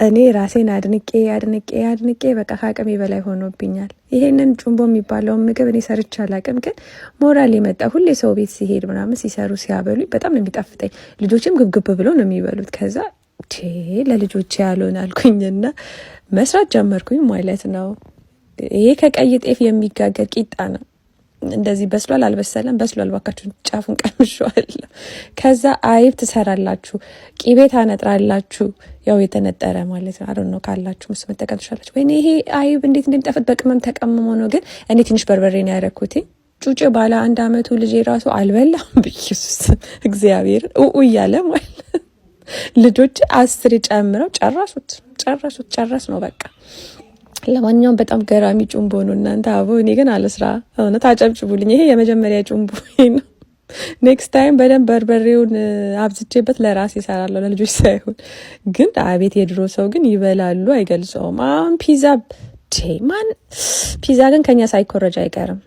እኔ ራሴን አድንቄ አድንቄ አድንቄ በቃ ከአቅሜ በላይ ሆኖብኛል። ይሄንን ጩምቦ የሚባለውን ምግብ እኔ ሰርቼ አላቅም፣ ግን ሞራል የመጣ ሁሌ ሰው ቤት ሲሄድ ምናምን ሲሰሩ ሲያበሉኝ በጣም ነው የሚጣፍጠኝ። ልጆችም ግብግብ ብሎ ነው የሚበሉት። ከዛ ለልጆቼ ያልሆን አልኩኝና መስራት ጀመርኩኝ ማለት ነው። ይሄ ከቀይ ጤፍ የሚጋገር ቂጣ ነው። እንደዚህ በስሏል አልበሰለም፣ በስሏል ባካችሁ፣ ጫፉን ቀምሼዋለሁ። ከዛ አይብ ትሰራላችሁ፣ ቂቤ ታነጥራላችሁ። ያው የተነጠረ ማለት ነው። አሮ ነው ካላችሁ ምስ መጠቀም ትችላላችሁ። ወይኔ ይሄ አይብ እንዴት እንደሚጣፍጥ በቅመም ተቀምሞ ነው። ግን እኔ ትንሽ በርበሬ ነው ያደረኩት። ጩጬ ባለ 1 አመቱ ልጄ ራሱ አልበላም። በኢየሱስ እግዚአብሔር ኡኡ እያለ ማለት ልጆች 10 ጨምረው ጨረሱት፣ ጨረሱት፣ ጨረስ ነው በቃ። ለማንኛውም በጣም ገራሚ ጩምቦ ነው እናንተ። አቦ እኔ ግን አለስራ እውነት አጨብጭቡልኝ። ይሄ የመጀመሪያ ጩምቦ ነው። Next time በደንብ በርበሬውን አብዝቼበት ለራሴ እሰራለሁ ለልጆች ሳይሆን። ግን አቤት የድሮ ሰው ግን ይበላሉ፣ አይገልጸውም። አሁን ፒዛ ማን ፒዛ ግን ከኛ ሳይኮረጅ አይቀርም።